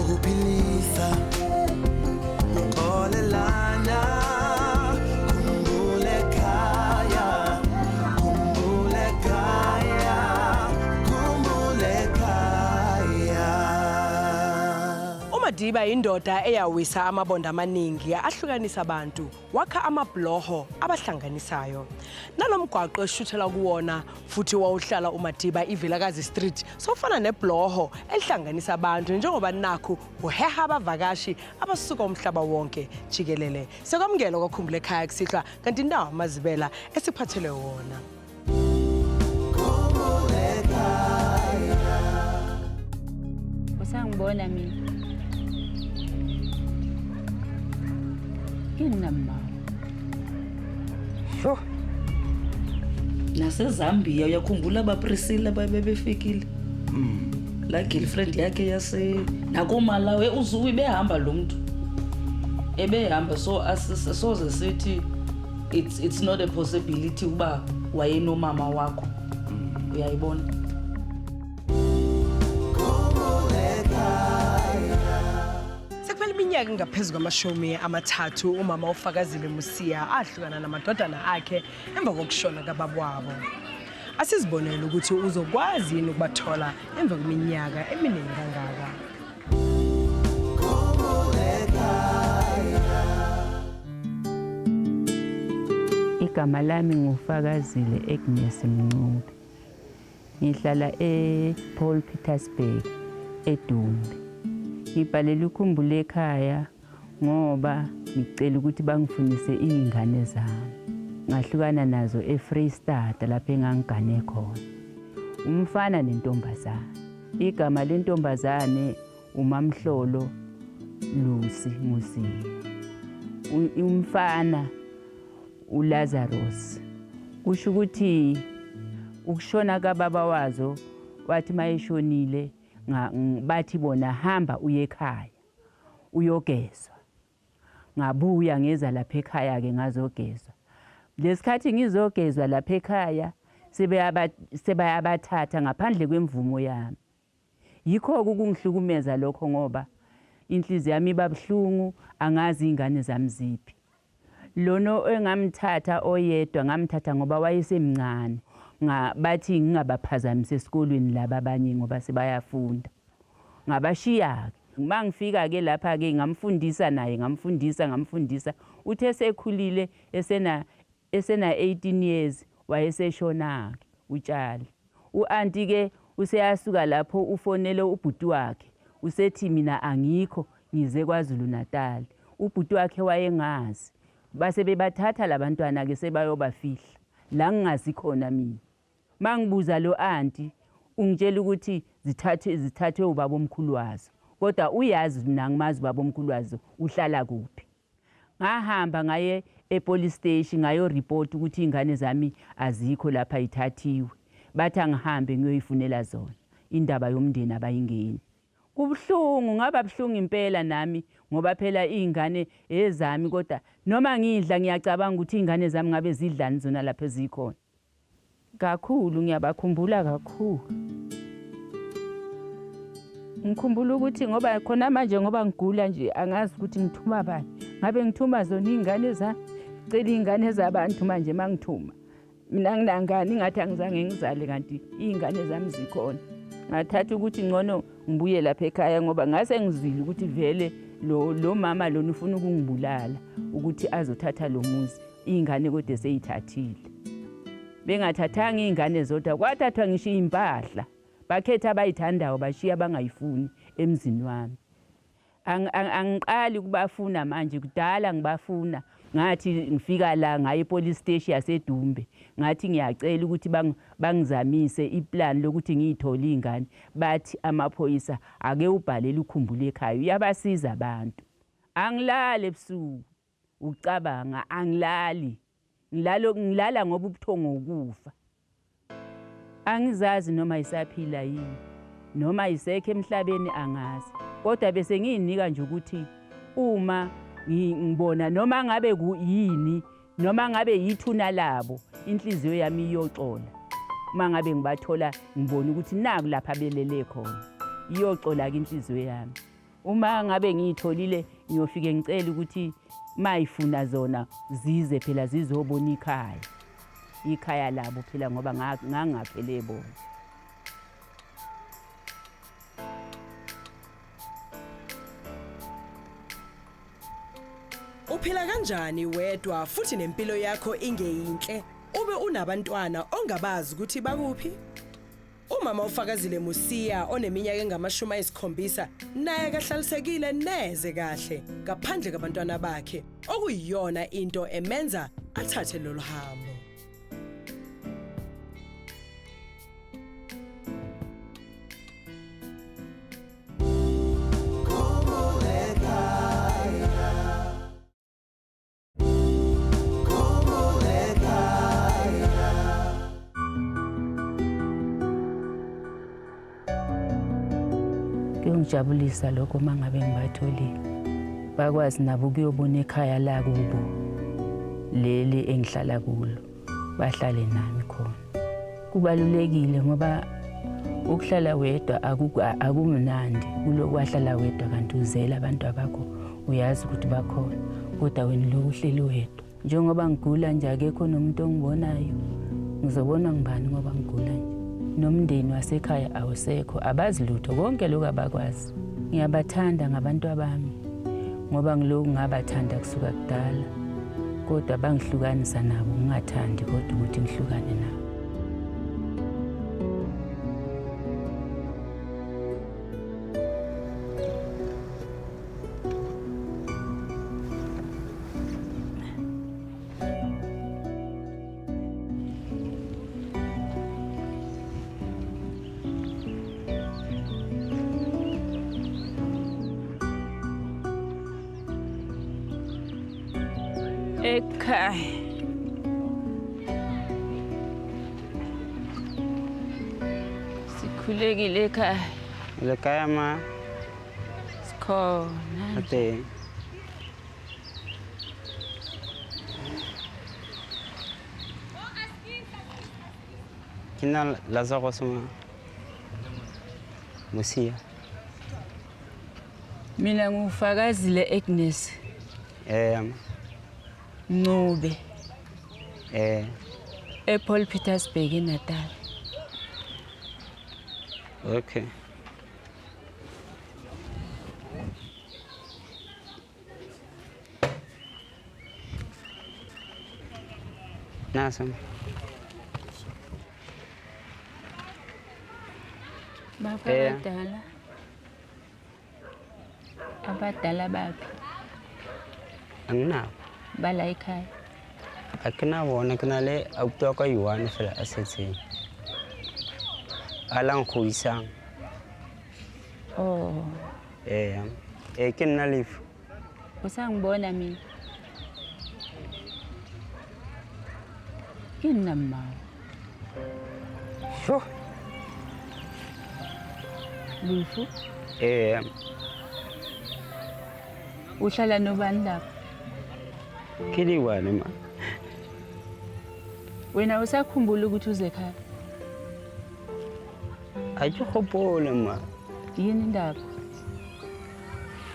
Ukuphilisa uxolelana khumbule ekhaya khumbule ekhaya khumbule ekhaya. UMadiba indoda eyawisa amabonda amaningi ahlukanisa abantu, wakha amabhuloho abahlanganisayo. Nalomgwaqo eshuthela kuwona futhi wawuhlala uMadiba iVilakazi Street sofana nebhuloho elihlanganisa abantu njengoba nakhu uheha abavakashi abasuka umhlaba wonke jikelele. Sekwamukela kwaKhumbula Ekhaya kusihlwa kanti indawo amazibela esiphathele wona. Usangibona mina. Yini nama? Sho. NaseZambia uyakhumbula abaPriscilla babebefikile. La girlfriend yakhe yase nakoMalawi uZuwi behamba lo mntu. Ebehamba so soze sithi it's not a possibility uba wayenomama wakho. Uyayibona? Sekuphela iminyaka engaphezu kwama-30 umama uFakazile Musia ahlukana namadodana akhe emva kokushona kababa wabo. Asizibonele ukuthi uzokwazi yini ukubathola emva kweminyaka eminingi kangaka. Igama lami nguFakazile Agnes Mncube. Ngihlala ePaul Petersburg eDumbe. Ngibhalela ukhumbule ekhaya ngoba ngicela ukuthi bangifunise iy'ngane zami. Ngahlukana nazo eFreystata lapho engangigane khona. Umfana nentombazane. Igama lentombazane uMamhlolo Lucy Musia. Umfana uLazarus. Kusho ukuthi ukushona kababa wazo wathi mayeshonile bathi bona hamba uye ekhaya uyogezwa. Ngabuya ngeza lapha ekhaya ke ngazogezwa. Lesikhathi ngizogezwa lapha ekhaya sebayabathatha ngaphandle kwemvumo yami. Yikho-ke ukungihlukumeza lokho ngoba inhliziyo yami iba buhlungu angazi iy'ngane zami ziphi. Lona engamthatha oyedwa ngamthatha ngoba wayesemncane. Bathi ngingabaphazamisi esikolweni laba abanye ngoba sebayafunda. Ngabashiya-ke. Uma ngifika-ke lapha-ke ngamfundisa naye ngamfundisa ngamfundisa. Uthe esekhulile esena esena 18 years wayeseshona-ke uTshali. U-anti ke useyasuka lapho ufonele ubhuti wakhe usethi mina angikho ngize KwaZulu Natal. Ubhuti wakhe wayengazi. Base bebathatha labantwana ke sebayobafihla la ngingazi khona mina. Mangibuza lo anti ungitshela ukuthi zithathwe zithathwe ubabomkhulu wazo. Kodwa uyazi mina angimazi ubabomkhulu wazo uhlala kuphi. Ngahamba ngaye epolice station ngayoripota ukuthi iy'ngane zami azikho lapha yithathiwe. Bathi angihambe ngiyoyifunela zona. Indaba yomndeni abayingeni. Kubuhlungu, ngaba buhlungu impela nami ngoba phela iy'ngane ezami kodwa noma ngidla ngiyacabanga ukuthi iy'ngane zami ngabe zidlani zona lapho ezikhona. Kakhulu ngiyabakhumbula kakhulu. Ngikhumbula ukuthi ngoba khona manje ngoba ngigula nje angazi ukuthi ngithuma bani. Ngabe ngithuma zona iy'ngane zami, cela iy'ngane zabantu manje mangithuma. Mina nginangane ingathi angizange ngizale kanti iy'ngane zami zikhona. Ngathatha ukuthi ngcono ngibuye lapha ekhaya ngoba ngase ngizwile ukuthi vele lo mama lona ufuna ukungibulala ukuthi azothatha lo muzi. Iy'ngane kodwa eseyithathile. Bengathathanga iy'ngane zodwa kwathathwa ngisho iy'mpahla. Bakhetha abayithandayo bashiya abangayifuni emzini wami. Angiqali ukubafuna manje kudala ngibafuna. Ngathi ngifika la ngaye epolice station yaseDumbe ngathi ngiyacela ukuthi bangizamise iplan lokuthi ngiyithole iy'ngane. Bathi amaphoyisa ake ubhalele ukhumbule ekhaya uyabasiza abantu. Angilali ebusuku. Ucabanga angilali. Ngilalo ngilala ngoba ubuthongo ukufa. Angizazi noma isaphila yini noma isekho emhlabeni angazi. Kodwa bese ngiyinika nje ukuthi uma ngibona noma ngabe kuyini noma ngabe yithuna labo inhliziyo yami iyoxola. Uma ngabe ngibathola ngibona ukuthi naku lapha belele khona. Iyoxola ke inhliziyo yami. Uma ngabe ngiyitholile ngiyofike ngicela ukuthi mayifuna zona zize phela zizobona ikhaya. Ikhaya labo phela ngoba ngangaphele bona. Uphila kanjani wedwa futhi nempilo yakho ingeyinhle ube unabantwana ongabazi ukuthi bakuphi? Umama uFakazile Musia oneminyaka engama-70 naye akahlalisekile neze kahle ngaphandle kwabantwana bakhe okuyiyona into emenza athathe lolu hambo. Kuyongijabulisa lokho uma ngabe ngibatholile, bakwazi nabo ukuyobona ekhaya lakubo leli engihlala kulo, bahlale nami khona. Kubalulekile ngoba ukuhlala wedwa akumnandi, kulokhu wahlala wedwa kanti uzela abantu abakho, uyazi ukuthi bakhona, kodwa wena lokhu uhleli wedwa. Njengoba ngigula nje akekho nomuntu ongibonayo, ngizobona ngibani ngoba ngigula nje. Nomndeni wasekhaya awusekho, abazi lutho, konke lokhu abakwazi. Ngiyabathanda ngabantu abami ngoba ngilokhu ngabathanda kusuka kudala, kodwa bangihlukanisa nabo, ngingathandi kodwa ukuthi ngihlukane nabo. Ekhaya. Sikhulekile ekhaya. Le kaya ma. Sikhona. Ate. Ke nna Lazarus ma. Musia. Mina nguFakazile Agnes. Ncube. ePaul Petersburg eNatal. Okay. Naso. Bapha abadala. Abadala baphi? Anginabo. Bala ekhaya. A ke na bona, ke na le abuti wa ka yi-one fela a setseng. A la nkgodisang. Oh. Ke nna Lefu. Usangibona mina? Ke nna mmao. Sho. Lefu? Uhlala nobani lapho? Ke le one ma. Wena usakhumbula ukuthi uze ekhaya? Ha ke gopole ma. Yini indaba?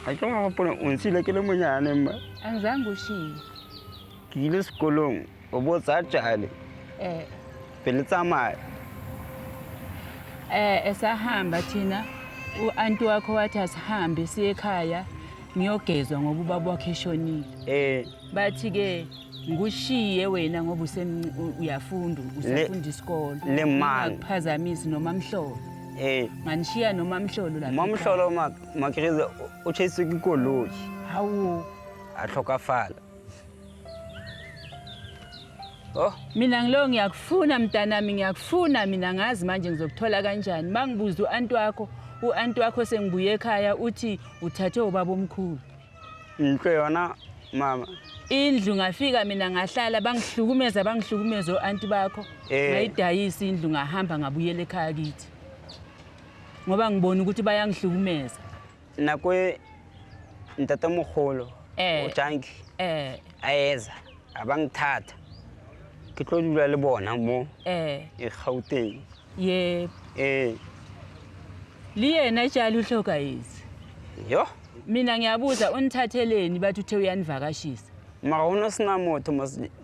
Ha ke gopole, o ntshile ke le monyane ma. Angizange ushiye. Ke ile sekolong, o bo tsaya tjale. Pele tsamaya. Esahamba thina, u-anti wakho wathi asihambe siye ekhaya ngiyogezwa ngoba ubaba wakhe eshonile. Bathi ke ngikushiye wena ngoba uyafunda, usafunda isikolo. Le mang? Ngingakuphazamisi noMamhlolo. Nganishiya noMamhlolo lapha. Mamhlolo Makirize o tjhaiswe ke koloi. Hawu. A tlhokafala. Oh. Mina ngilo ngiyakufuna mntanami, ngiyakufuna mina, ngazi manje ngizokuthola kanjani. Mangibuza u-anti wakho, u-anti wakho sengibuye ekhaya uthi uthathe ubaba omkhulu. Ntlo yona mama. Indlu ngafika mina ngahlala, bangihlukumeza, bangihlukumeza o-anti bakho. Ngayidayisa indlu ngahamba ngabuyela ekhaya kithi. Ngoba ngibona ukuthi bayangihlukumeza. Nako e ntatemogolo o janki. A eza, a bangithatha. Ke tlo dula le bona mo. E Gauteng. Yebo. Le yena tjale o hlokahetse. Yo. Mina ngiyabuza unithatheleni bathi uthe uyanivakashisa. Mara ho no sena motho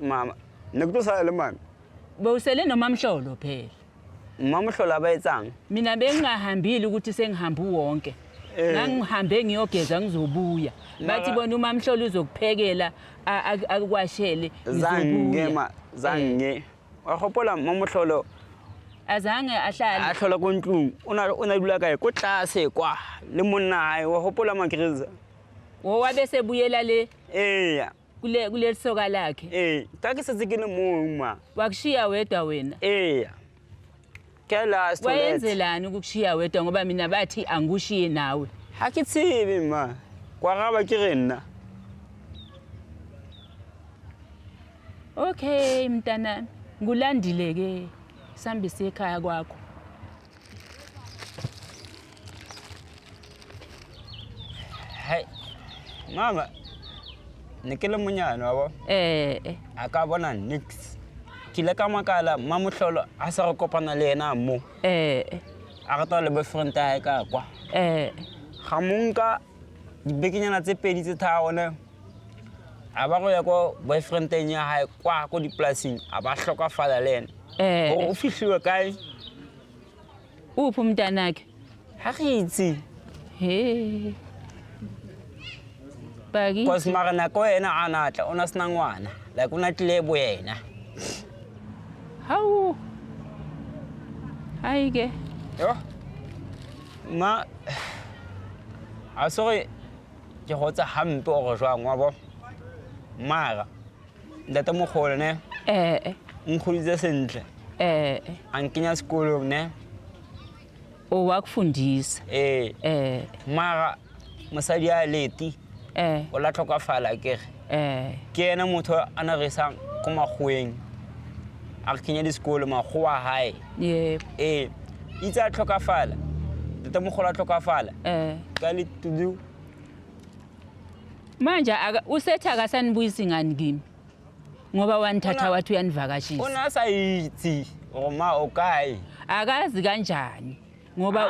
mama. Ne ke tlo sala le mang? Bewusele nomamhlolo phela. Mmamohlolo a ba etsang? Mina bengingahambile ukuthi sengihamba uwonke. Ngangihambe ngiyogeza ngizobuya. Bathi bona umamhlolo uzokuphekela akwashele Zange ngizobuya. ma zange. Wa gopola mmamohlolo Azange ahlale. A hlola ko ntlong. O na dula kae? Ko tlase kwa le monna hae. Wa gopola Makreza? Wo wabe sebuyela le. Eya. Kule soka lakhe. Ka ke setse ke le mong ma. Wakushiya wedwa wena? Eya. Ke la stolet. Wayenzelani ukukushiya wedwa ngoba mina bathi angikushiye nawe? Ha ke tsebe ma. Kwa raba ke re nna. Okay mntanami, ngulandile ke. Sihambise ekhaya kwakho. Hey. Mama, ne ke le monyane wa bo? A ka bona nix. Ke ile ka makala mmamohlolo a sa re kopana le yena mo. A re tla le boyfriend ya hae ka kwa. Ga mo nka dibekenyana tse pedi tse tharo ne. A ba go ya ko boyfriendeng ya hae kwa ko dipolasing a ba hlokafala le yena. Hore o fihliwe kae? Uphi umntanakhe? Ha re itse. He. Baki. Cause mara nako ena a na tla o na sena ngwana. Like o na tlile bo yena. Hawu. Hayi ke. Yo. Ma a sorry ke gotsa hampe o re jwang wa bo. Mara ntate mogolo ne? Nkgoditse sentle. A nkenya sekolong ne? O wakufundisa. Mara mosadi a leti. O la tlhokafala ke re. Ke ena motho a na resang ko makgoweng. A re kenya disekolo makgowa hae. Yebo. Itse a tlhokafala. Ntate mogolo a tlhokafala. Ka le tudu. Manje usethi akasanibuyisi ngani kimi? Ngoba wanithatha wathi uyanivakashisa. O na sa itse hore ma o kae. Akazi kanjani? Ngoba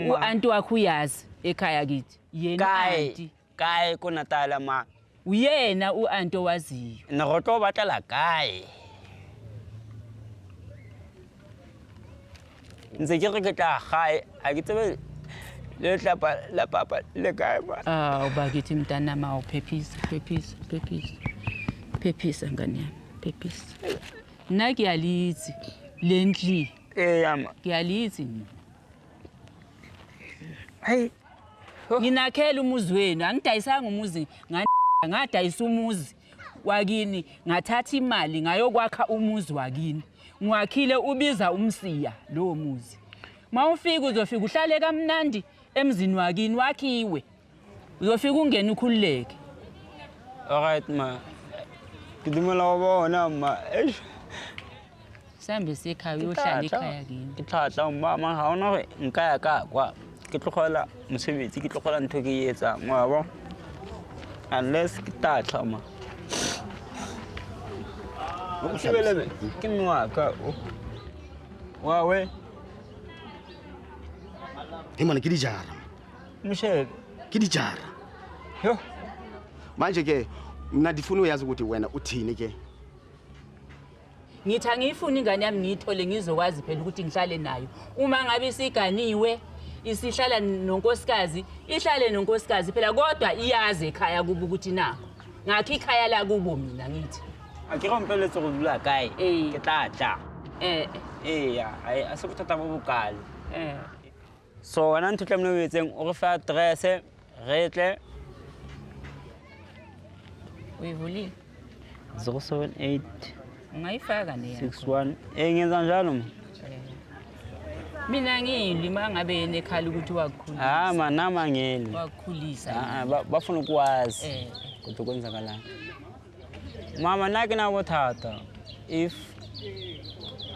u-anti wakho uyazi ekhaya kithi. Yena anti. Kae ko Natal ma? Uyena u-anti owaziyo. Ne re tlo batlela kae? Ntse ke re ke tla gae, ha ke tsebe le tlapa la papa le kae ma. Awu bakithi mntanami, awu phephisa, phephisa, phephisa. Phephisa ngane yami, phephisa. Nna ke a le itse le ntli. Eya ma. Ke a le itse nna. Hayi. Nginakhela umuzi wenu, angidayisanga umuzi, ngadayisa umuzi wakini, ngathatha imali ngayokwakha umuzi wakini. Ngiwakhile ubiza umsiya lowo muzi. Mawufika uzofika uhlale kamnandi emzini wakini wakhiwe. Uzofika ungene ukhululeke. All right ma. Ke dumela ho bona ma. Eish. Sihambe siye ekhaya uyohlala ekhaya kini. Ke tla mama, ha hona hore nka ya ka kwa. Ke tlogela mosebetsi, ke tlogela ntho ke e etsang, wa bo? Unless ke tla ma. O shebele ke mme wa ka o. Wa we. He mona ke dijara. Moshebe. Ke dijara. Yo. Manje ke mina ndifuna uyazi ukuthi wena uthini ke. Ngithi angiyifuni ingane yami ngiyithole ngizokwazi phela ukuthi ngihlale nayo. Uma ngabe isiganiwe isihlala nonkosikazi, ihlale nonkosikazi phela kodwa iyazi ekhaya kubo ukuthi nakho. Ngakho ikhaya la kubo mina ngithi. A ke rompeletse go dula kae? Ke tla tla. Eya, ai a se bothata bo bokalo. So wena ntho tlamehile o etseng o re fa address re tle. Uyivulile? 078 Ungayifaka ne yakho. 61. Ngenza njalo ma. Mina ngiyilwi uma ngabe yena ekhala ukuthi wakukhulisa. Ah ma nama ngeli. Wakukhulisa. Ah bafuna ukwazi ukuthi kwenzakalani. Mama nna ke na bothata if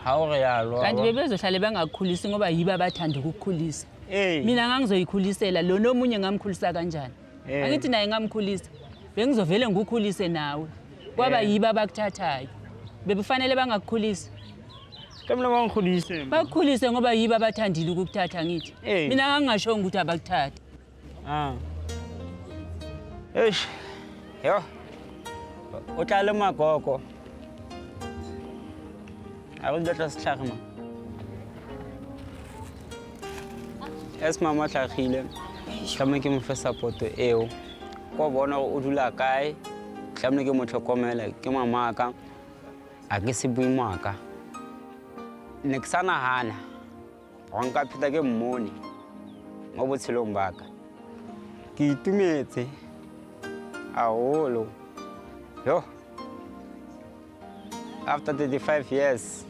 ha o re yalo. Kanti bebezohlale bangakukhulisi ngoba yibo abathanda ukukukhulisa. Mina ngangizokukhulisela lo nomunye ngamkhulisa kanjani? Angithi naye ngamkhulisa. Bengizovele ngikukhulise nawe. Kwaba yibo abakuthathayo. Bebefanele bangakukhulisi. Kamla bangikhulise. Bakukhulise ngoba yibo abathandile ukukuthatha ngithi. Mina ngangingashongo ukuthi abakuthatha. Ah. Eish. Yo. O tla le makoko. A go dula tlase tlhage ma. As mama tlhagile, tlamehile ke mo fe support eo. Ko bona gore o dula kae, tlamehile ke mo tlhokomele, ke mamaka. A ke se bue maaka. Ne ke sa nagana gore nka pheta ke mmone mo botshelong ba ka. Ke itumetse haholo. Yo. After 35 years,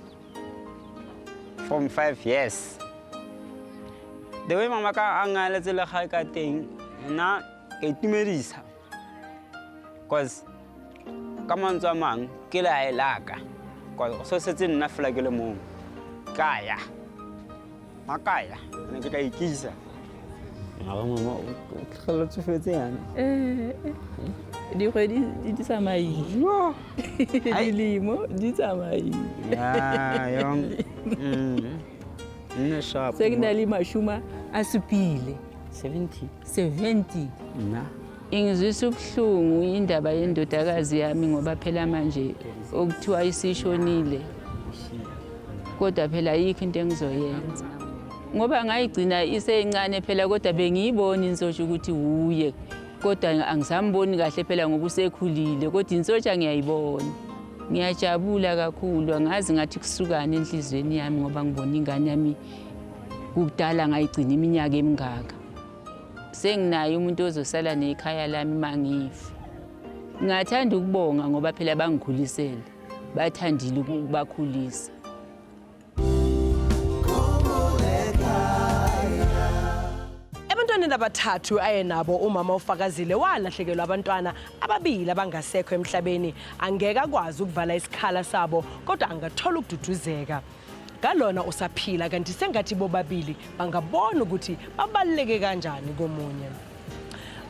from 5 years, the way mama ka a ngaletse le gae ka teng, nna ke itumedisa. Cause ka mantswe a mang ke lehae la ka. Cause so setse nna fela ke le mong. Ka ya. Makaya, ne ke tla ikisa. Mara mama o tlogela tsofetse yana. Dikgwedi di tsamaile. Dilemo di tsamaile. Ya, yong. Nne sharp. Se ke na le 70. 70. 70. Nna. Ingizwisa ubuhlungu indaba yendodakazi yami ngoba phela manje okuthiwa isishonile. Kodwa phela ayikho into engizoyenza. Ngoba ngayigcina iseyincane phela kodwa bengiyibona insotsha ukuthi uye. Kodwa angisamboni kahle phela ngoba usekhulile kodwa insotsha ngiyayibona. Ngiyajabula kakhulu, angazi ngathi kusukani enhliziyweni yami ngoba ngibona ingane yami kudala ngayigcina iminyaka emingaka. Senginaye umuntu ozosala nekhaya lami mangifa. Ngingathanda ukubonga ngoba phela bangikhulisele, bathandile ukubakhulisa. Ebantwaneni abathathu ayenabo umama uFakazile walahlekelwa abantwana ababili abangasekho emhlabeni. Angeke akwazi ukuvala isikhala sabo kodwa angathola ukududuzeka. Ngalona usaphila kanti sengathi bobabili bangabona ukuthi babaluleke kanjani komunye.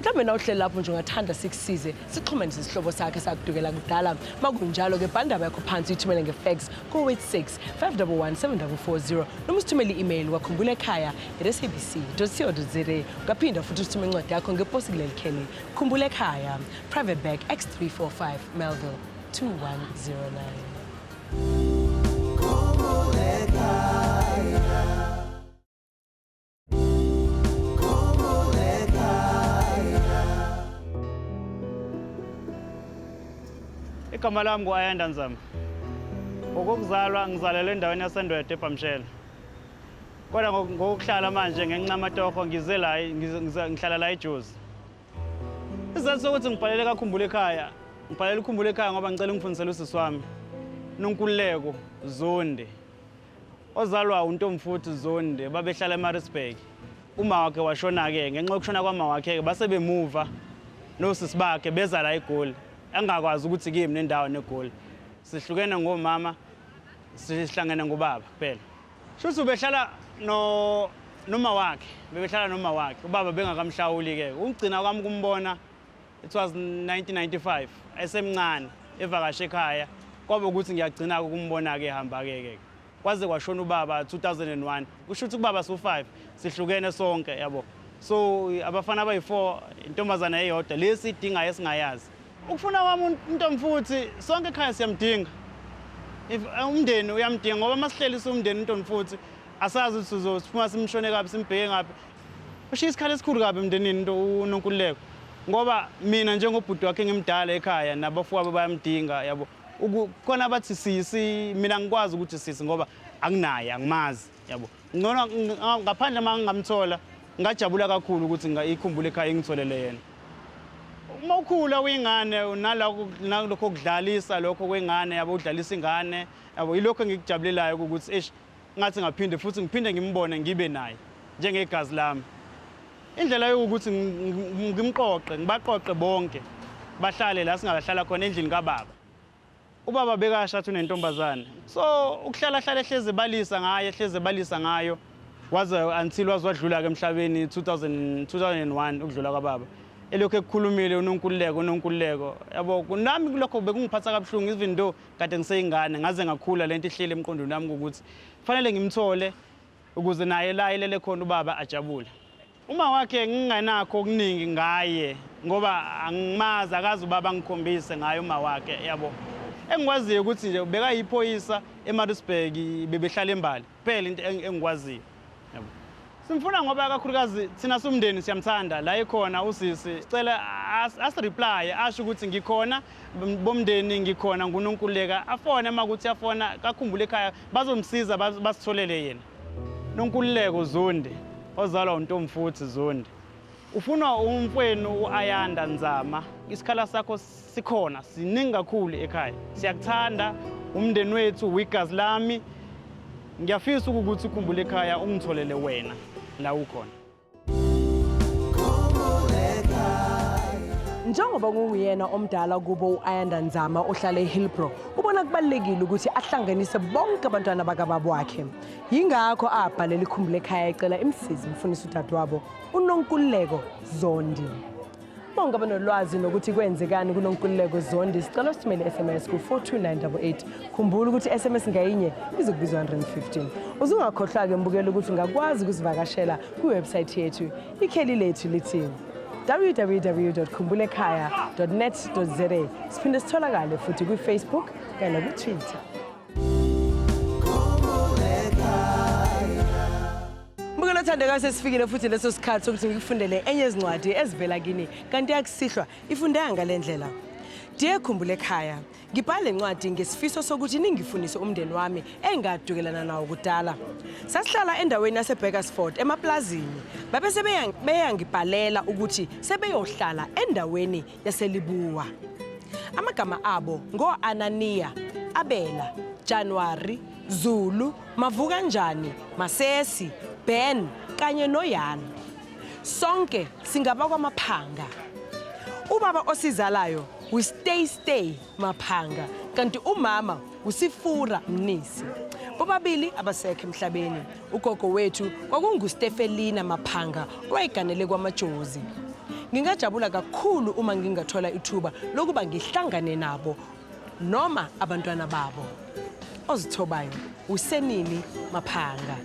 Mhlawumbe na uhleli lapho nje ungathanda sikusize sixhumanise isihlobo sakhe sakudukela kudala. Makunjalo-ke bhala indaba yakho phansi uyithumele nge-fax ku-86 511 7440 noma usithumele i-email kwakhumbula ekhaya at sabc.co.za. Ungaphinda futhi usithume incwadi yakho ngeposi kuleli kheli. Khumbula Ekhaya, Private Bag X345, Melville 2109. Igama lami ngu-Ayanda Nzama. Ngokokuzalwa ngizalelwe endaweni yaseNdwedwe eBhamshela. Kodwa ngokuhlala manje ngenxa yamatoho ngize la ngihlala la eJozi. Isizathu sokuthi ngibhalele kaKhumbula Ekhaya, ngibhalele uKhumbula Ekhaya ngoba ngicela ungifundisele usisi wami Nonkululeko Zondi. Ozalwa uNtomfuthi Zondi babehlala eMaritzburg. Uma wakhe washona-ke ngenxa yokushona kwama wakhe-ke base bemuva nosisi bakhe beza la eGoli. Engakwazi ukuthi kimi nendawo neGoli. Sihlukene ngomama, sihlangene ngobaba kuphela. Shuthi ubehlala no noma wakhe, bebehlala noma wakhe. Ubaba bengakamhlawuli-ke. Ukugcina kwami kumbona it was 1995 esemncane evakashe ekhaya. Kwaba ukuthi ngiyagcina ukumbona-ke ehamba-ke ke. Kwaze kwashona ubaba 2001. Kusho ukuthi ubaba su-5 sihlukene sonke yabo. So abafana abayi-4, intombazana eyodwa lesi idingayo esingayazi. Ukufuna kwami uNtomfuthi sonke ekhaya siyamdinga. If umndeni uyamdinga ngoba masihleli siwumndeni uNtomfuthi asazi ukuthi sizophuma simshone kabi simbheke ngaphi. Ushiya isikhala esikhulu kabi emndenini into uNonkululeko. Ngoba mina njengobhuti wakhe ngimdala ekhaya nabafowabo bayamdinga yabo. Khona bathi sisi mina ngikwazi ukuthi sisi ngoba anginaye angimazi yabo. Ngcono ngaphandle uma ngingamthola ngajabula kakhulu ukuthi ikhumbule ekhaya ingitholele yena. Uma ukhula uyingane nalokho nalokho kudlalisa lokho kwengane yabo udlalisa ingane yabo yilokho engikujabulelayo ukuthi eish ngathi ngaphinde futhi ngiphinde ngimbone ngibe naye njengegazi lami. Indlela yokuthi ngimqoqe ngibaqoqe bonke bahlale la singahlala khona endlini kababa. Ubaba bekasha athi unentombazane. So ukuhlala hlala ehleze ebalisa ngaye ehleze ebalisa ngayo waze until waze wadlula ke emhlabeni 2000 2001 ukudlula kwababa. Elokhu ekukhulumile uNonkululeko uNonkululeko yabo nami kulokho bekungiphatha kabuhlungu even though kade ngiseyingane ngaze ngakhula lento ihleli emqondweni wami ukuthi kufanele ngimthole ukuze naye la elele khona ubaba ajabule. Uma wakhe ngingenakho okuningi ngaye Ngoba angimazi akazi ubaba ngikhombise ngayo uma wakhe yabo. Engikwaziyo ukuthi nje bekayiphoyisa eMaritzburg bebehlala eMbali. Kuphela into engikwaziyo. Yabo. Simfuna ngoba kakhulukazi thina sumndeni siyamthanda la ekhona usisi. Sicela asireply asho ukuthi ngikhona bomndeni ngikhona nguNonkululeko afone makuthi afona kakhumbule ekhaya bazomsiza basitholele yena. Nonkululeko Zondi ozalwa uNtomfuthi Zondi. Ufunwa umfwenu uAyanda Nzama. Isikhala sakho sikhona siningi kakhulu ekhaya. Siyakuthanda umndeni wethu wigazi lami. Ngiyafisa ukuthi ukhumbule ekhaya ungitholele wena la ukhona. Njengoba kunguyena omdala kubo u-Ayanda Nzama ohlala eHillbrow, ubona kubalulekile ukuthi ahlanganise bonke abantwana bakababa wakhe. Yingakho abhalela iKhumbule Ekhaya ecela imsizi mfundisi udadewabo uNonkululeko Zondi. Bonke abanolwazi nokuthi kwenzekani kuNonkululeko Zondi, sicela usithumele SMS ku-42988. Khumbula ukuthi SMS ngayinye izokubizwa 115. Uzungakhohlwa-ke mbukela ukuthi ungakwazi ukusivakashela kwiwebsayithi yethu. Ikheli lethu lithi www.khumbulekhaya.net.za. Siphinde sitholakale futhi kwi-Facebook kanye nakwi-Twitter. Mbukelo othandekayo, sesifikile futhi leso sikhathi sokuthi ngikufundele enye yezincwadi ezivela kini, kanti yakusihlwa ifundeka ngale ndlela. Dear Khumbule Ekhaya, ngibhale incwadi ngesifiso sokuthi ningifunise umndeni wami engadukelana nawo kudala. Sasihlala endaweni yaseBurgersford emaplazini. Babe sebeyangibhalela ukuthi sebeyohlala endaweni yaseLibuwa. Amagama abo ngo-Anania, Abela, January, Zulu, Mavukanjani, Masesi, Ben kanye noYana. Sonke singabakwamaphanga. Ubaba osizalayo uStay Stay Maphanga kanti umama uSifura Mnisi. Bobabili abasekho emhlabeni. Ugogo wethu kwakunguStefelina Maphanga owayeganele kwaMajozi. Ngingajabula kakhulu uma ngingathola ithuba lokuba ngihlangane nabo noma abantwana babo. Ozithobayo uSenini Maphanga.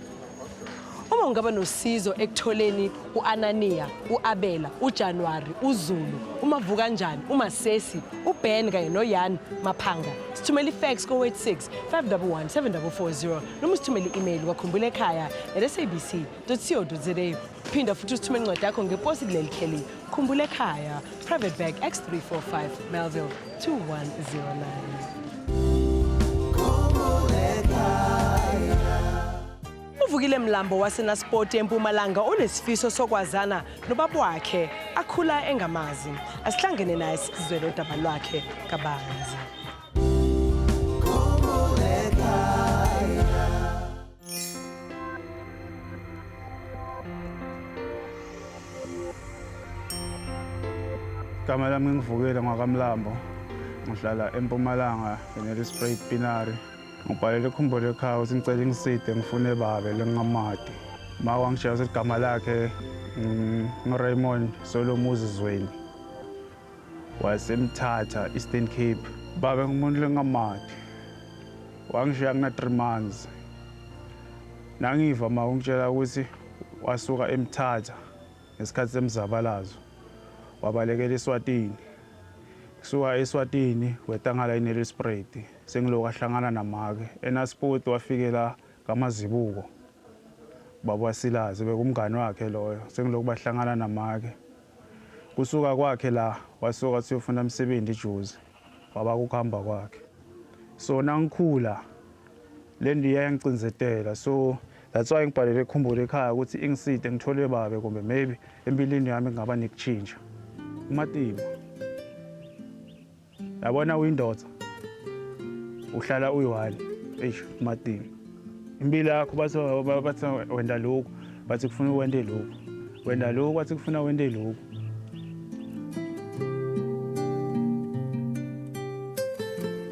Uma ungaba nosizo ekutholeni uAnania, uAbela, uJanuary, uZulu, uMavukanjani, uMasesi, uBen kanye noYan Maphanga, sithumele ifax ko-86 511 7440 noma usithumele i-email kwakhumbula ekhaya at sabc.co.za. Phinda futhi usithumele incwadi yakho ngeposi kuleli kheli. Khumbula Ekhaya, Private Bag X345, Melville 2109. Uvukile Mlambo waseNaspoti eMpumalanga unesifiso sokwazana nobaba wakhe akhula engamazi. Asihlangene naye sizwele udaba lwakhe kabanzi. Igama lami ngivukile ngwakamlambo, ngihlala eMpumalanga eNelspruit Pinari. Ngibhalele iKhumbule Ekhaya ukuthi ngicela ingiside ngifune babe lengingamadi. Ma wangitshela ukuthi igama lakhe nguRaymond Solomuzi Zweni wasemthatha Eastern Cape. Babe ngumuntu lengingamadi, wangishiya ngina 3 months. Nangiva ma ungitshela ukuthi wasuka eMthatha ngesikhathi semzabalazo wabalekela eSwatini. Kusuka eSwatini wetangala eNelspruit, sengilokhu ahlangana namake eNaspoti wafikela kaMazibuko. Baba wasilazi bekumngani wakhe loyo, sengilokhu bahlangana namake. Kusuka kwakhe la wasuka siyofuna umsebenzi eJozi, waba ukuhamba kwakhe. So nangikhula le nto iyangicinzetela, so that's why ngibhalele iKhumbule Ekhaya ukuthi ingiside ngithole babe, kumbe maybe empilweni yami kungaba nekutshintsha. Umatima yabona uyindoda uhlala uyi-one, eish umatima impilo yakho bathi wenda lokhu, bathi kufuna wende lokhu, wenda lokhu, bathi kufuna wende lokhu.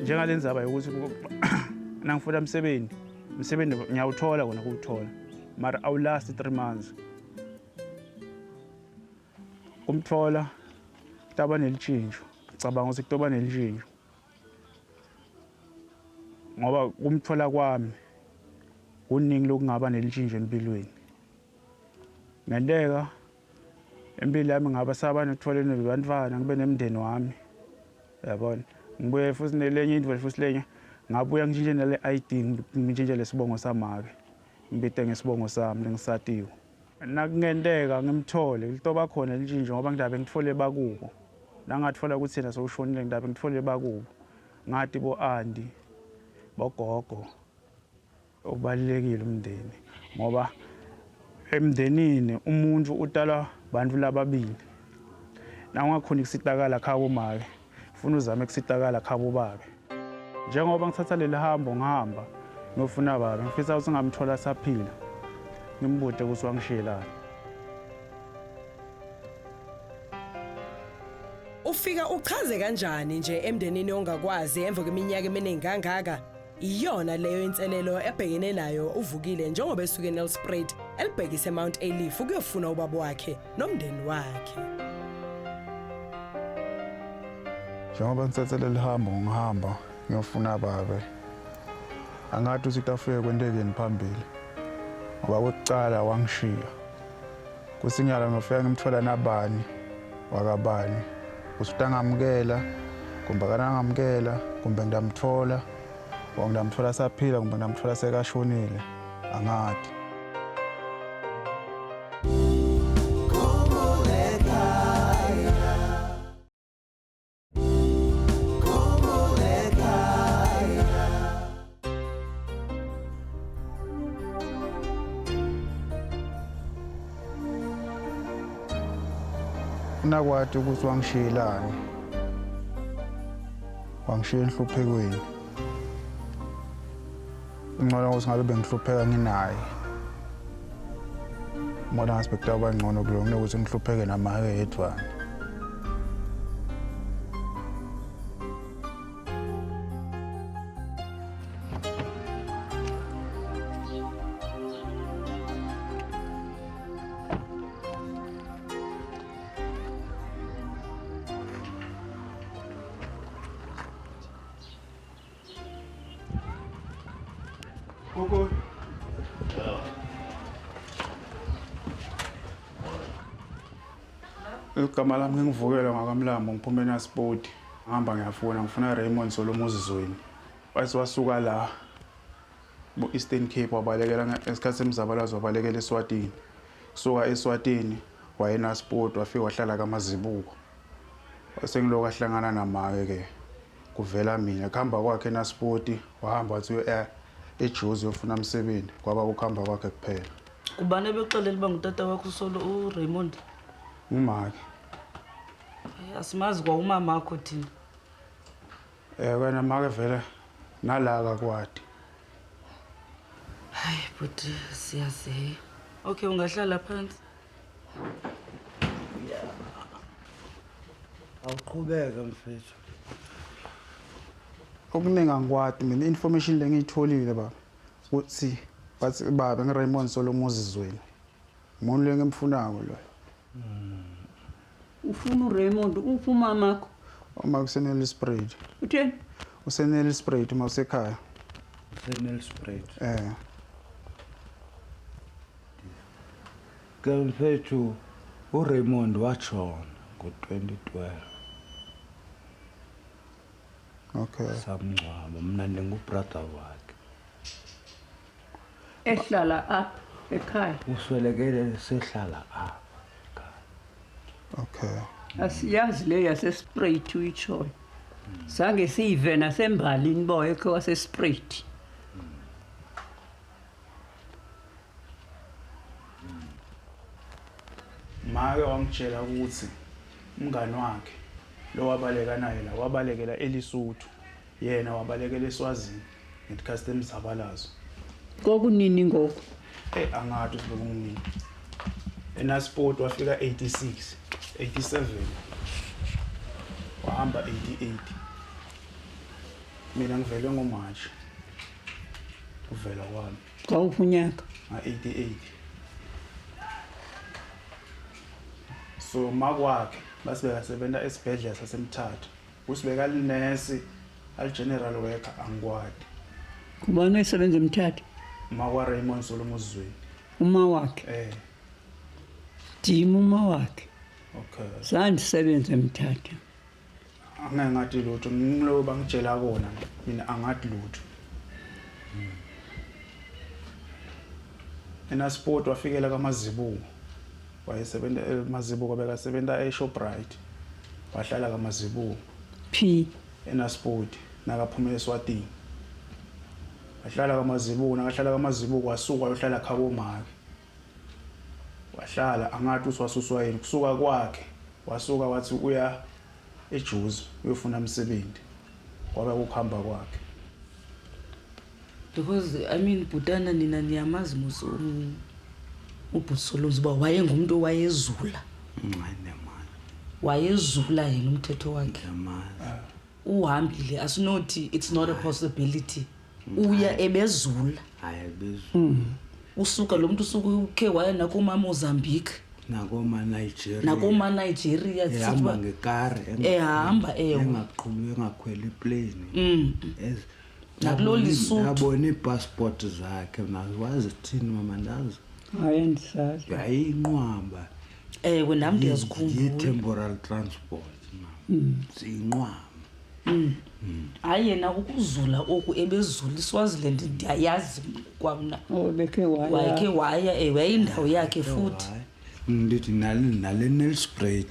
Njengale ndzaba yokuthi nangifuna umsebenzi, umsebenzi ngiyawuthola kona kuwuthola, mara awulast 3 months. Kumthola kutaba nelitshintsho, ngicabanga ukuthi kutoba nelitshintsho ngoba kumthola kwami kuningi lokungaba nelitshintsho empilweni. Ngenteka Impilo yami ngaba saba nokuthola nebantwana ngibe nemndeni wami. Yabona. Ngibuye futhi nelenye into futhi lenye ngabuya ngishintshe nale ID ngishintshe lesibongo samake. Ngibite ngesibongo sami lengisatiwe. Nakungenteka ngimthole litoba khona lintshintsho ngoba ngidabe ngithole bakubo. Nangathola ukuthi yena sewushonile ngidabe ngithole bakubo. Ngathi bo auntie bogogo ubalulekile umndeni ngoba emndenini umuntu utalwa bantu lababili. Nawungakhoni kusitakala khabo make funa uzame kusitakala khabo babe. Njengoba ngithatha leli hambo ngihamba ngiyofuna babe ngifisa ukuthi ngamthola saphila ngimbude ukuthi wangishiyelani. Ufika uchaze kanjani nje emndenini ongakwazi emva kweminyaka eminingi kangaka? Iyona leyo inselelo ebhekene nayo uvukile njengoba esuke eNelspruit elibhekise eMount Ayliff ukuyofuna ubaba wakhe nomndeni wakhe. Njengoba ngithathe leli hambo ngihamba ngiyofuna babe. Angathi ukuthi kutafike kwentekeni phambili. Ngoba kwekucala wangishiya. Kusinyala ngiyofika ngimthola nabani wakabani. Ukuthi utangamukela kumbe akanangamukela kumbe ngidamthola or ngidamthola saphila kumbe ngidamthola sekashonile angathi. Nakwati ukuthi wangishiyelani. Wangishiya enhluphekweni. Ngcono ukuthi ngabe bengihlupheka nginaye. Ngibona ngathi bekutawuba ngcono kulo kunokuthi ngihlupheke namake yedwana. Gogo. Igama lami ngingivukela ngakamlambo ngiphume eNaspoti. Ngihamba ngiyafuna ngifuna Raymond Solomuzi Zweni. Wathi wasuka la bo Eastern Cape wabalekela ngesikhathi semzabalazo wabalekela eSwatini. Kusuka eSwatini waye eNaspoti wafika wahlala kaMazibuko. Wasengiloko ahlangana namake ke kuvela mina kuhamba kwakhe eNaspoti wahamba wathi eJozi uyofuna umsebenzi kwaba ukuhamba kwakhe kuphela. Kubani ebekuxelela uba ngutata wakho usolo uRaymond? Ngumake. Asimazi kwa umamakho thina. Wena make vele nala akakwati. Hayi bhuti siyazi. Okay ungahlala phansi. Awuqhubeke mfethu. Okuningi angikwati mina information lengiyitholile baba ukuthi bathi baba ngiRaymond Solomuzi Zweni. Umuntu lengimfunako loyo. Ufuna uRaymond uphi umamakho? Uma kuseNelspruit. Utheni? UseNelspruit uma usekhaya. UseNelspruit. Eh. Ke mfethu uRaymond washona ngo-2012. Okay. Samngcwaba mina ndingubrother wakhe. Ehlala apha ekhaya. Uswelekele sehlala apha. Okay. Asiyazi le yaseSpruit uyitshoyo. Zange siyive nasembalini boye khe waseSpruit. Make wangitshela ukuthi umngani wakhe lo wabaleka naye la wabalekela eLisuthu yena wabalekela eSwazini ngesikhathi semzabalazo. Kokunini ngoku? Angathi ukuthi bekunini. eNaspoti wafika 86, 87. Wahamba 88. Mina ngivele ngoMarch. Kuvela kwami Ngawuphi unyaka? nga-88. So makwakhe basibeka sebenza esibhedlela saseMthatha. Usibeka linesi al-general worker angikwati. Kubani oyisebenza eMthatha? Makwa Raymond Solomuzi Zweni. Uma wakhe. Eh. Dima uma wakhe. Okay. Sandisebenza eMthatha. Angeke ngathi lutho, ngiloko bangitshela kona, mina angathi lutho. ENaspoti wafikela kaMazibuko. Wayesebenza eMazibuko, bekasebenza eShoprite. Wahlala kaMazibuko. Phi? ENaspoti nakaphuma eSwatini. Wahlala kaMazibuko, nakahlala kaMazibuko wasuka wayohlala khabo make. Wahlala angathi usiwasuswa yini kusuka kwakhe, wasuka wathi uya eJozi uyofuna umsebenzi. Kwabe ukuhamba kwakhe. Because I mean, bhutana, nina niyamazi mos ubhuti uba wayengumuntu owayezula. Wayezula yena umthetho wakhe. Uhambile, asinothi it's not a possibility. Uya ebezula. Hayi, bezula. Usuka lo muntu usuke ukhe waya nakoma Mozambique. Nakoma Nigeria. Nakoma Nigeria. Ehamba ngekari. Ehamba, ewe. Engaqhubi, engakhweli iplane. Nakulo Lesotho. Ndabona iipassport zakhe nazo, wazithini mama, ndazi. Hayi, andisazi. Yayinqwaba. Ewe, nam ndiyazikhumbula. Ye-temporal transport, mama, ziyinqwaba. Hayi, yena ukuzula oku ebezula iSwaziland, ndiyayazi kwamna. Oh, bekhe waya. Wayekhe waya, ewe, yayindawo yakhe futhi. Ndithi nale Nelspruit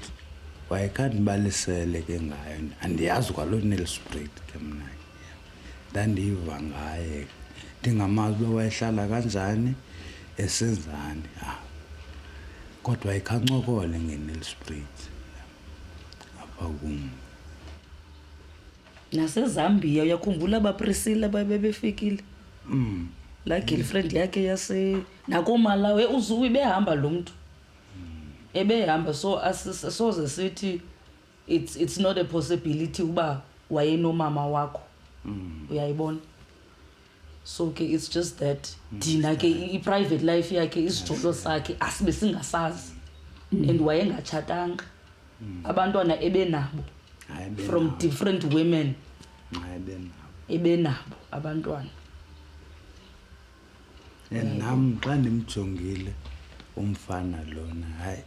wayekhandibalisele ke ngayo, andiyazi kwaloo Nelspruit ke mna, ndandiyiva ngaye, ndingamazi uba wayehlala kanjani, esenzani, ah, kodwa wayekhancokole ngeNelspruit apha kum. NaseZambia, uyakhumbula abaPriscilla babebefikile? Laa girlfriend yakhe yase nakoMalawi, uzuwi behamba lo mntu, ebehamba, so soze sithi it's not a possibility uba wayenomama wakho. Uyayibona, so ke it's just that thina ke i-private life yakhe, isijolo sakhe, asibe singasazi, and wayengatshatanga, abantwana ebenabo Hayi, from ebenabo. different women. Hayi, ebenabo. Ebenabo abantwana. And nam xa ndimjongile umfana lona, hayi,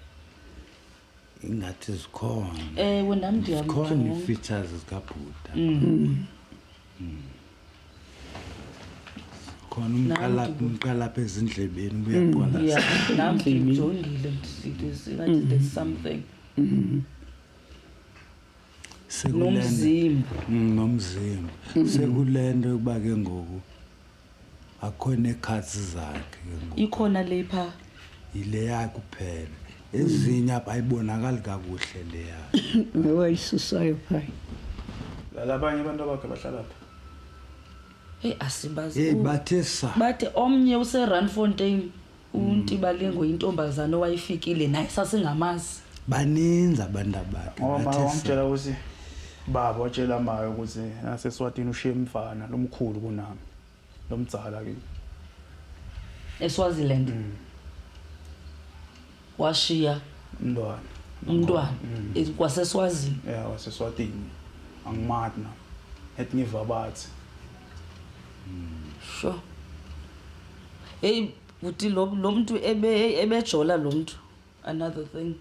ingathi zikhona. Ewe, nam Zikhona ndiyamjonga. ii-features zikabhuda. Khona umqala, umqala apha ezindlebeni uyaqwala. Yeah, nam ndimjongile, ndithi ngathi there's something. Nomzimba. Nomzimba. Sekule nto yokuba ke ngoku akho neekhatsi zakhe ke ngoku. Ikhona le phaa. Yile yakhe kuphela, ezinye apha ayibonakali kakuhle leya. Wayisusayo phaya. Labanye abantu abakhe bahlala phi? Heyi, asibazi. Heyi, bathe sa. Bathi omnye useRandfontein, uNtibalengo, yintombazana owayefikile naye, sasingamazi. Baninzi abantu abakhe. Ngoba bathe sa. wangitshela ukuthi baba watshela mayo ukuthi naseSwatini ushiye umfana lomkhulu kunami, lomdzala kimi. ESwaziland washiya umntwana. Umntwana kwaseSwazini. Ya, waseSwatini, angimati na ethi ngiva bathi. Sure, hey buti, lo mntu ebe ebejola lo mntu, another thing,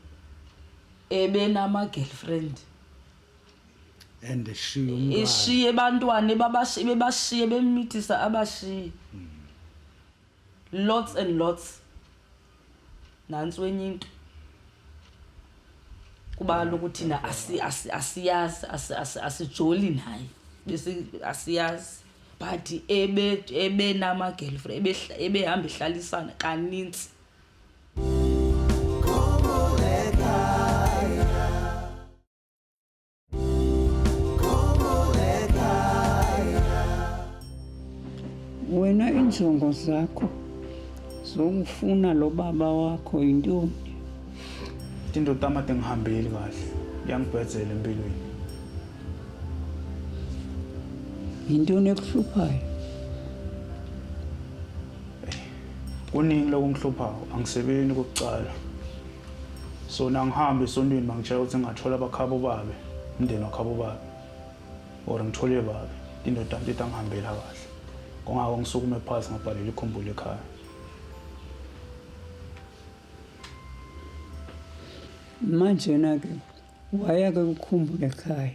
ebenama-girlfriend. And eshiye umntwana. Eshiye abantwana, bebashiye, bemithisa, abashiye lots and lots. Nantsi enye into, kuba kaloku thina asiyazi, asijoli naye, bese asiyazi, but ebenama-girlfriend, ebehamba ehlalisana kanintsi. Khumbul'ekhaya. Khumbul'ekhaya. Wena, injongo zakho zokufuna lo baba wakho yintoni? Tinto tami atingihambeli kahle, kuyangibhedzela empilweni. Yintoni ekuhluphayo? Kuningi lokungihluphayo, angisebenzi kokucala, so nangihamba esontweni bangitshela ukuthi ngingathola abakhabo babe, umndeni wakhabo babe, or ngithole babe, tinto tami titangihambela kahle. Kungako ngisukume phasi ngabhalela ikhumbule ekhaya. Manjena-ke waya-ke ukukhumbula ekhaya.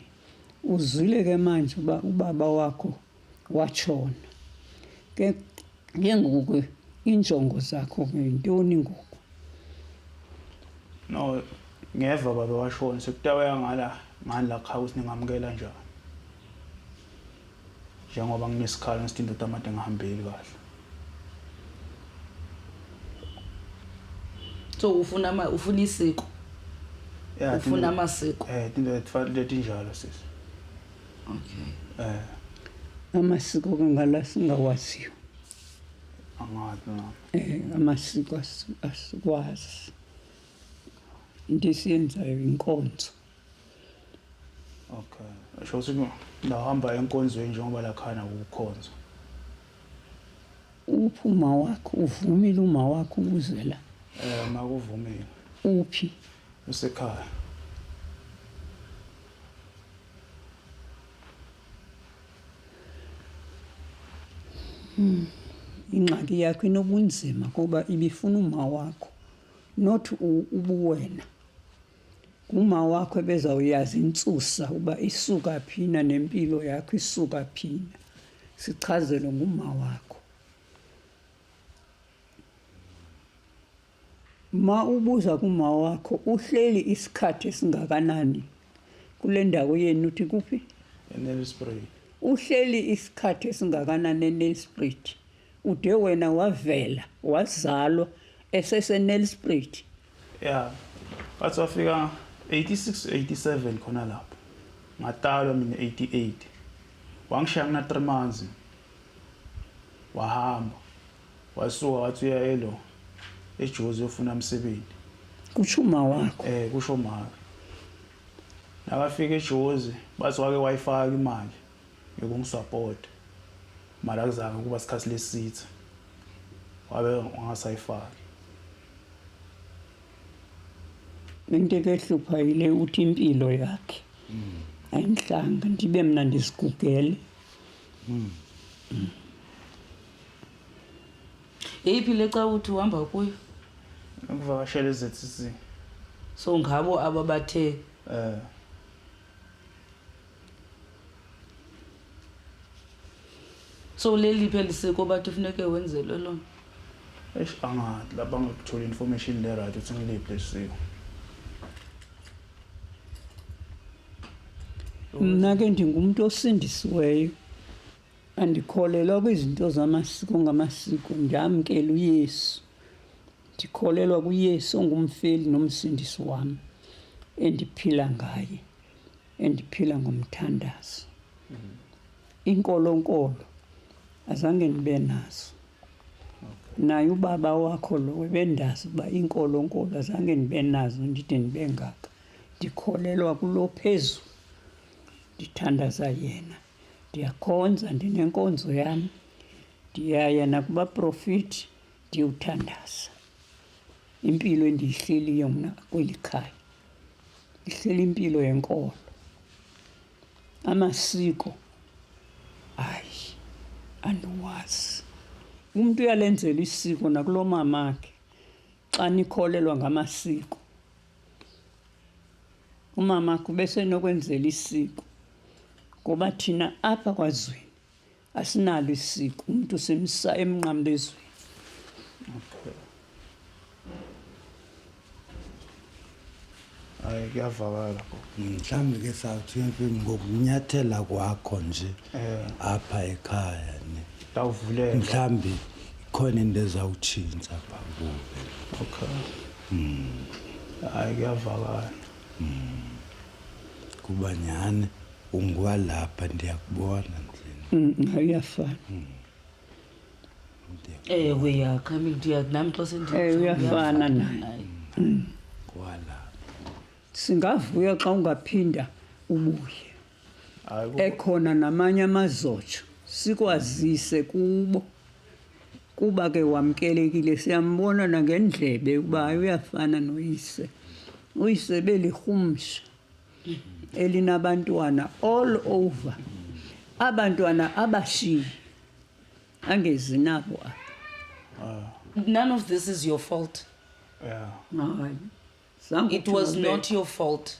Uzwile-ke manje uba ubaba wakho watshona. Ke ke ngoku iinjongo zakho ke yintoni ngoku? No, ngeva baba washona sekutawuya ngala ngani la khaya ukuthi ningamukela njani. Njengoba nginesikhalo ngithi indoda amade ngihambeli kahle. So ufuna ama ufuna isiko. Yeah, Ufuna amasiko. Tinto letinjalo sisi. Okay. Amasiko ke ngala singawaziyo. Angazi nami. Amasiko asikwazi. Into esiyenzayo inkonzo. Okay. Sho ukuthi ndahamba enkonzweni njengoba la khaya nakukhonzo. Uphi uma wakho? Uvumile uma wakho ukuze la? Makuvumile. Uphi? Usekhaya. Ingxaki yakho inobunzima kuba ibifuna uma wakho, not ubuwena. Uma wakho ebezawuyazi intsusa uba isuka phina nempilo yakho isuka phina. Sichazelwe nguma wakho. Ma ubuza kuma wakho uhleli isikhathi esingakanani kule ndawo yenu uthi kuphi? eNelspruit. Uhleli isikhathi esingakanani eNelspruit? Ude wena wavela wazalwa eseseNelspruit. Yeah. Bathi wafika 86 87 khona lapho. Ngatalwa mina 88. Wangishiya ngina 3 months. Wahamba. Wasuka wathi uya elo eJozi uyofuna umsebenzi. Kusho uma wakho. Kusho mama. Nakafika eJozi bathi wake wayifaka imali yokungi-support. Mara akuzange kuba isikhathi lesitha. Wabe wangasayifaki. Into ekehlupha yile uthi impilo yakhe ayinhlanga ndibe mna ndizigugele. Yeyiphi le cawa uthi uhamba kuyo? Ukuvakashela e-ZCC. So ngabo aba bathe So leliphi elisiko bathi funeke wenzelwe lona? Eish angathi lapha ngikuthola information le right ukuthi ngiliphi lesiko. Mna ke ndingumuntu osindisiweyo. Andikholelwa kwizinto zamasiko ngamasiko, ndamkela uYesu. Ndikholelwa kuYesu ongumfeli nomsindisi wami, endiphila ngaye, endiphila ngomthandazo. Inkolonkolo azange ndibe nazo. Naye ubaba wakho lo ebendazi uba inkolonkolo azange ndibe nazo ndide ndibe ngaka. Ndikholelwa kulo phezulu, ndithandaza yena. Ndiyakhonza, ndinenkonzo yam. Ndiyaya nakubaprofiti ndiyothandaza. Impilo endiyihleliyo mna kweli khaya, ndihleli impilo yenkolo. Amasiko hayi andiwazi. Umntu uyalenzela isiko nakulo mamakhe xa nikholelwa ngamasiko. Umamakhe ubesenokwenzela isiko ngoba thina apha kwaZweni asinalo isiko, umntu simsa emnqamlezweni. Okay. Hayi kuyavakala gogo. Mhlawumbi ke sawuthi ngokunyathela kwakho nje apha ekhaya ne. Tawuvulela. Mhlawumbi ikhona into ezawutshintsha apha kuwe. Okay. Hayi kuyavakala. Kuba nyhani ungwalapha ndiyakubona ndlini. Uyafana. Ewe yakha mina nami xa sendi Uyafana naye. Kwalapha. Singavuya xa ungaphinda ubuye. Ekhona namanye amazotsho sikwazise kubo. Kuba ke wamkelekile siyambona nangendlebe ukuba uyafana noyise. Uyise belirhumsha elinabantwana all over. Abantwana abashiyi angezi nabo apha. None of this is your fault. Yeah. Hayi. Zange It uthi was ngubethe. not your fault.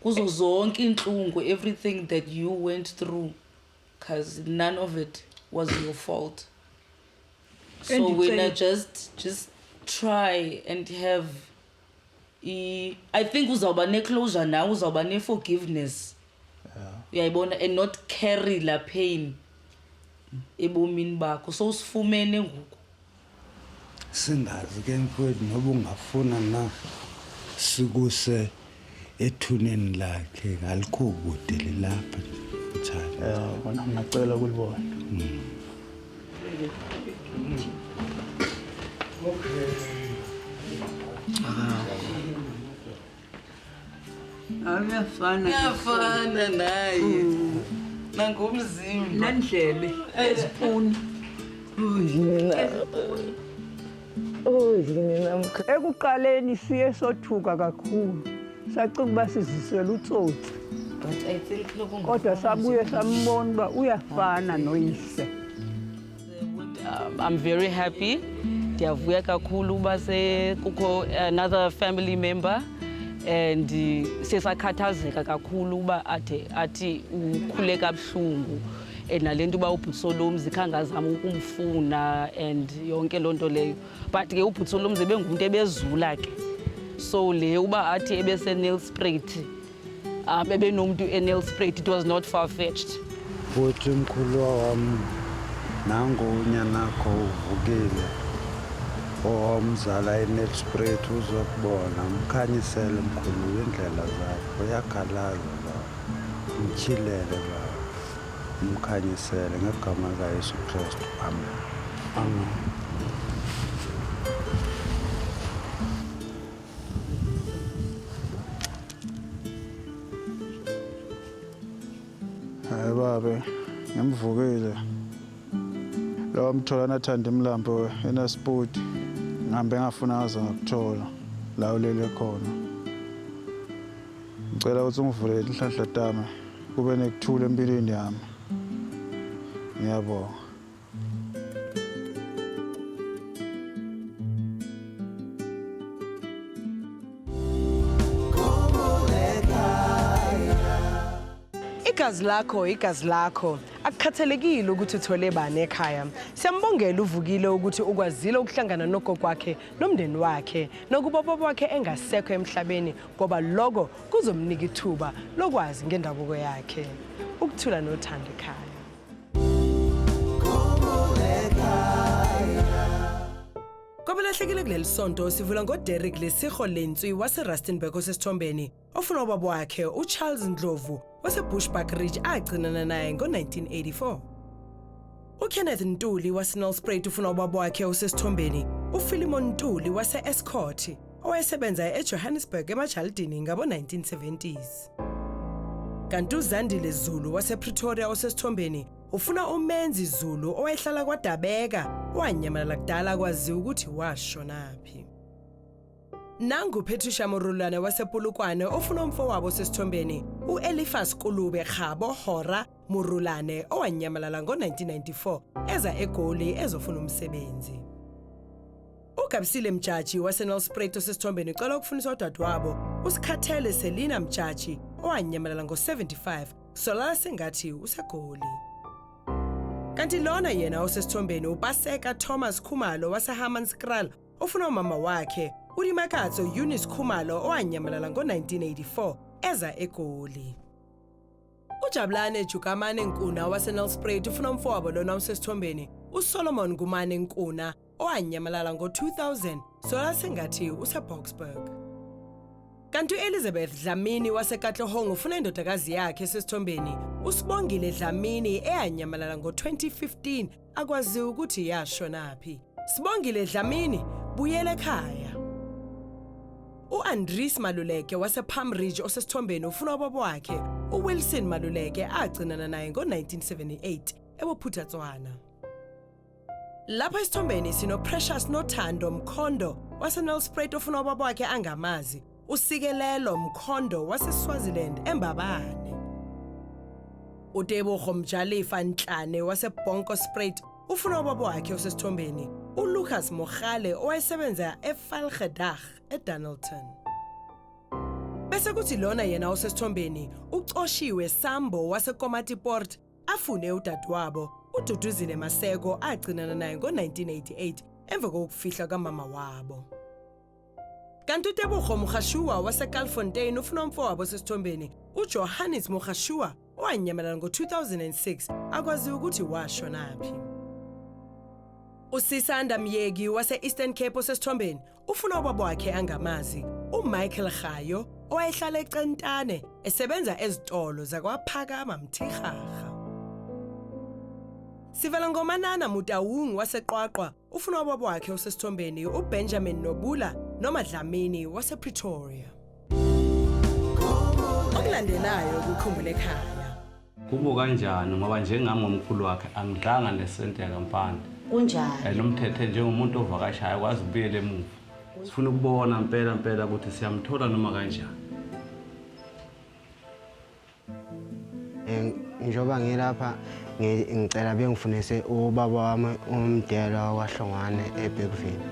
Kuzo zonke inhlungu, everything that you went through, because none of it was your fault. So Endicela- wena just try and have I think uzawuba ne-closure now, uzawuba ne-forgiveness. Uyayibona, and not carry la pain ebomini bakho. So usifumene ngoku. Singazi ke mfowethu noba ungafuna na sikuse ethuneni lakhe, alikho kude lilapha mthana. Ya, kona ngingacela ukulibona. Hayi, uyafana. Uyafana naye. Nangomzimba. Nendlebe ezipuni. Ekuqaleni siye sothuka kakhulu, sacinga uba sizisela utsotsi. But I think lokhu Kodwa sabuye sambona uba uyafana noyise. I'm very happy. Ndiyavuya kakhulu uba sekukho another family member and sesakhathazeka kakhulu uba athe athi ukhule kabuhlungu and nale nto uba ubhutsolomzi khange azame ukumfuna and yonke loo nto leyo, but ke ubhutsolomzi ebengumntu ebezula ke, so le uba athi ebeseNelspruit, ebenomntu eNelspruit, it was not far-fetched. Futhi mkhuluwa wami, nangu unyanakho uvukile owamzala eNelspruit, uzokubona. Umkhanyisele mkhulu indlela zakho, uyakhalaza baba, umtyhilele baba, umkhanyisele ngegama likaYesu Kristu, amen, amen. Hayi babe, ngimvukile. Lo mthola nathanda imlambo eNaspoti. Ngihambe ngafuna ngaze ngakuthola la ulele khona. Ngicela ukuthi ungivulele inhlanhla tami kube nekuthula empilweni yami. Ngiyabonga. Igazi lakho, igazi lakho, akukhathalekile ukuthi uthole bani ekhaya. Siyambongela uvukile ukuthi ukwazile ukuhlangana nogogo wakhe nomndeni wakhe nokuba ubaba wakhe engasekho emhlabeni, ngoba lokho kuzomnika ithuba lokwazi ngendabuko yakhe. Ukuthula nothando ekhaya. Kwabalahlekile kuleli sonto sivula ngoDerek Lesigo Lentswi waseRustenburg osesithombeni, ofuna ubaba wakhe uCharles Ndlovu waseBushbuckridge agcinana naye ngo-1984. uKenneth Ntuli waseNelspruit ufuna ubaba wakhe osesithombeni uPhilemon Ntuli wase-Escort owayesebenza eJohannesburg emajalidini ngabo-1970s. Kanti uZandile Zulu wasePretoria osesithombeni ufuna uMenzi Zulu owayehlala kwaDabeka wanyamalala kudala kwaziwa ukuthi washonaphi. Nangu Patricia Morulane wasePolokwane ofuna umfowabo osesithombeni uElifas Kulube Khabo Hora Morulane owanyamalala ngo-1994 eza eGoli ezofuna umsebenzi. UGabisile Mjaji waseNelspruit osesithombeni ucela ukufuniswa udadewabo uSikhathele Selina Mjaji owanyamalala ngo-75 solala sengathi useGoli. Kanti lona yena osesithombeni uPaseka Thomas Khumalo waseHammanskraal ofuna umama wakhe uDimakatso Eunice Khumalo owanyamalala ngo-1984 eza eGoli. UJabulane Jukamane Nkuna waseNelspruit ufuna umfowabo lona usesithombeni uSolomon Ngumane Nkuna owanyamalala ngo-2000 sola sengathi useBoksburg. Kanti uElizabeth Dlamini waseKatlehong ufuna indodakazi yakhe esesithombeni uSibongile Dlamini eyanyamalala ngo-2015 akwaziwa ukuthi yashonaphi. Sibongile Dlamini, buyela ekhaya. U-Andries Maluleke wasePalm Ridge osesithombeni ufuna ubaba wakhe uWilson Maluleke agcinana naye ngo-1978 eBophuthatswana. Lapha esithombeni sino-Precious Nothando Mkhondo waseNelspruit ofuna ubaba wakhe angamazi uSikelelo Mkhondo waseSwaziland eMbabane. uTebogo Mjalifa Ntlane waseBronkhorstspruit ufuna ubaba wakhe osesithombeni uLucas Mogale owayesebenza eValgedag eDonnelton. Bese kuthi lona yena osesithombeni ucoshiwe Sambo waseKomatipoort afune udadewabo uDuduzile Maseko agcinana naye ngo-1988 emva kokufihla kamama wabo. Kanti uTebogo Mogashoa waseKalfontein ufuna umfowabo osesithombeni uJohannes Mogashoa owanyamalala ngo-2006 akwaziwa ukuthi washonaphi. USisanda Myeki wase-Eastern Cape osesithombeni ufuna ubaba wakhe angamazi uMichael Gayo owayehlala eCentane esebenza ezitolo zakwaPhakama Mthirharha. Sivela ngomanana Mutawung waseQwaqwa ufuna ubaba wakhe osesithombeni uBenjamin Nobula noma Dlamini wasePretoria. Okulandelayo kukhumbule ekhaya. Kubo kanjani ngoba njengami ngomkhulu wakhe angidlanga nesente yakampande. Kunjani? And umthethe njengomuntu ovakashayo kwazi ukubuyela emuva. Sifuna ukubona mpela mpela ukuthi siyamthola noma kanjani. Njengoba ngilapha ngicela bengifunise ubaba wami uMdela wahlongwane eBergville.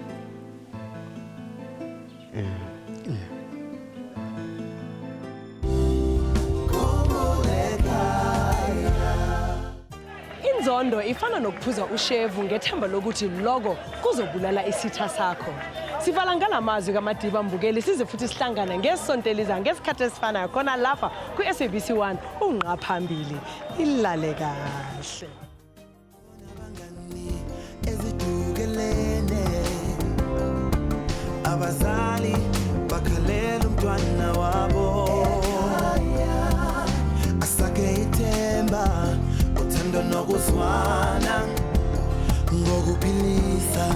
Inzondo ifana nokuphuza ushevu ngethemba lokuthi loko kuzobulala isitha sakho. Sivala ngalamazwi kaMadiba Mbukeli size futhi sihlangane ngesonto elizayo ngesikhathi esifanayo khona lapha kwi-SABC 1 unqa phambili. Ilale kahle. Ezidukelene abazali bakhalela umntwana wabo asake ithemba uthando nokuzwana ngokuphilisa.